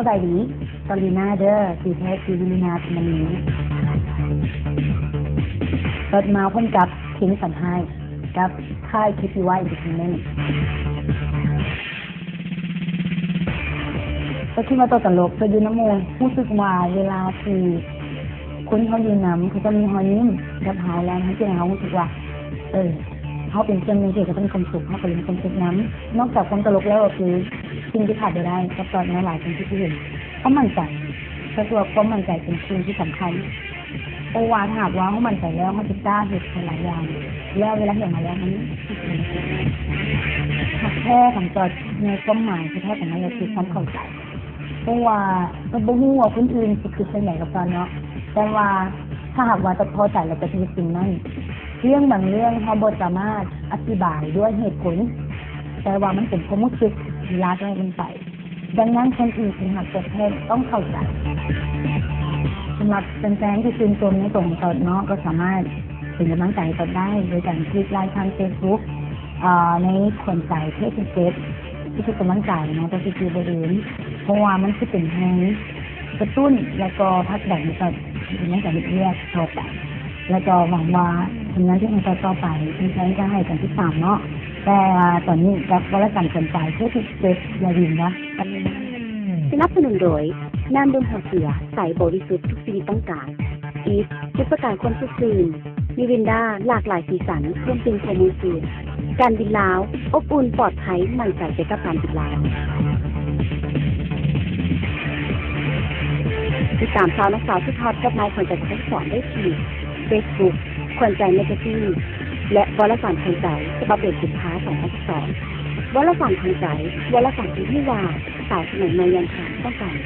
ສະບາຍດີ ຕອນລີນາເດີ ທີ່ແທ້ຊື່ລີນາ ທຳມະນີ. ເປີດມາພົບກັບ ເພງສັນຮ້າຍ ກັບ ຄ້າຍ ເຄທີວາຍ ເອັນເຕີເທນເມັ້ນ. ກໍຄິດວ່າຕົວຕະຫຼົກ ຕົວຢູ່ນຳໝູ່ ຮູ້ສຶກວ່າເວລາທີ່ຄົນເຮົາຢູ່ນຳ ເຂົາເຈົ້າມີຮອຍຍິ້ມກັບເຮົາ ແລ້ວເຮັດໃຫ້ເຮົາຮູ້ສຶກວ່າ ເອີ ເຮົາເປັນສ່ວນໜຶ່ງທີ່ເຂົາເຈົ້າມີຄວາມສຸກ ເຮົາກໍເລີຍມີຄວາມສຸກນຳ. ນອກຈາກຄວາມຕະຫຼົກແລ້ວ ກໍຄືສິ່ງທີ່ຂາດບໍ່ໄດ້ກັບຕອນນີ້ ຫຼາຍຄົນທີ່ເຫັນ ຄວາມໝັ້ນໃຈ. ຂ້ອຍຄິດວ່າຄວາມໝັ້ນໃຈເປັນສິ່ງທີ່ສຳຄັນ ເພາະວ່າຖ້າຫາກວ່າເຮົາໝັ້ນໃຈແລ້ວ ເຮົາຈະກ້າເຮັດຫຼາຍໆຢ່າງ ແລ້ວເວລາເຮັດອອກມາແລ້ວ ມັນຮັກແທ້ຂອງເຈົ້າ ໃນຄວາມໝາຍທີ່ແທ້ຂອງມັນກໍຄືຄວາມເຂົ້າໃຈ. ເພາະວ່າເຮົາບໍ່ຮູ້ວ່າຄົນອື່ນຊິຄິດຈັ່ງໃດກັບເຮົາເນາະ ແຕ່ວ່າຖ້າຫາກວ່າເຈົ້າພໍໃຈ ແລ້ວເຈົ້າຈະເຮັດສິ່ງນັ້ນ. ເລື່ອງບາງເລື່ອງເຮົາບໍ່ສາມາດອະທິບາຍດ້ວຍເຫດຜົນ ແຕ່ວ່າມັນເປັນຄວາມຮູ້ສຶກທີ່ລາກໄດ້ລົງໄປ. ດັ່ງນັ້ນ ຄົນທີ່ຊິຮັກຕົວແທນຕ້ອງເຂົ້າໃຈ. ສຳລັບແຟນໆທີ່ຊື່ນຊົມໃນຕົວຂອງຕົນເນາະ ກໍສາມາດເປັນກຳລັງໃຈໃຫ້ຕົນໄດ້ ໂດຍການຄລິກໄລຄ໌ທາງເຟສບຸກ ເອີ່ ໃນຂວັນໃຈເພຈທີເຈັດ ທີ່ເປັນກຳລັງໃຈເນາະ ຕໍ່ ຊີຈີ ບໍ່ເດີມ ເພາະວ່າມັນຊິເປັນແຮງກະຕຸ້ນ ແລ້ວກໍຜັກດັນໃຫ້ຕົນເປັນກຳລັງໃຈເຮັດວຽກຕໍ່ໄປ. ແລ້ວກໍຫວັງວ່າຜົນງານທີ່ເຮົາເຮັດຕໍ່ໄປ ເພື່ອນໆຈະໃຫ້ການຕິດຕາມເນາະ. ແຕ່ວ່າຕອນນີ້ກັບວາລະສານຂວັນໃຈເທື່ອທີເຈັດ ຢ່າລືມນະ. ສະໜັບສະໜູນໂດຍ ນ້ຳດື່ມຫົວເສືອ ໃສບໍລິສຸດ ທຸກຊີວິດຕ້ອງການ. ອີສ ຈຸດປະກາຍຄວາມສົດຊື່ນ. ມີວິນດາ ຫຼາກຫຼາຍສີສັນ ເພີ່ມຕື່ມຄວາມມ່ວນຊື່ນ. ການບິນລາວ ອົບອຸ່ນ ປອດໄພ ໝັ້ນໃຈໄປກັບການບິນລາວ. ຕິດຕາມຂ່າວນ້ອງສາວສຸດຮອດກັບນາຍຂວັນໃຈ ສອນໄດ້ທີ່ເຟສບຸກ ຂວັນໃຈແມກາຊີນ ແລະ ວາລະສານຂວັນໃຈ ສະບັບເດືອນກຸມພາ ສອງພັນສິບສອງ. ວາລະສານຂວັນໃຈ ວາລະສານທີ່ຮູ້ວ່າ ສາວສະໄໝໃໝ່ຢ່າງທ່ານຕ້ອງການ.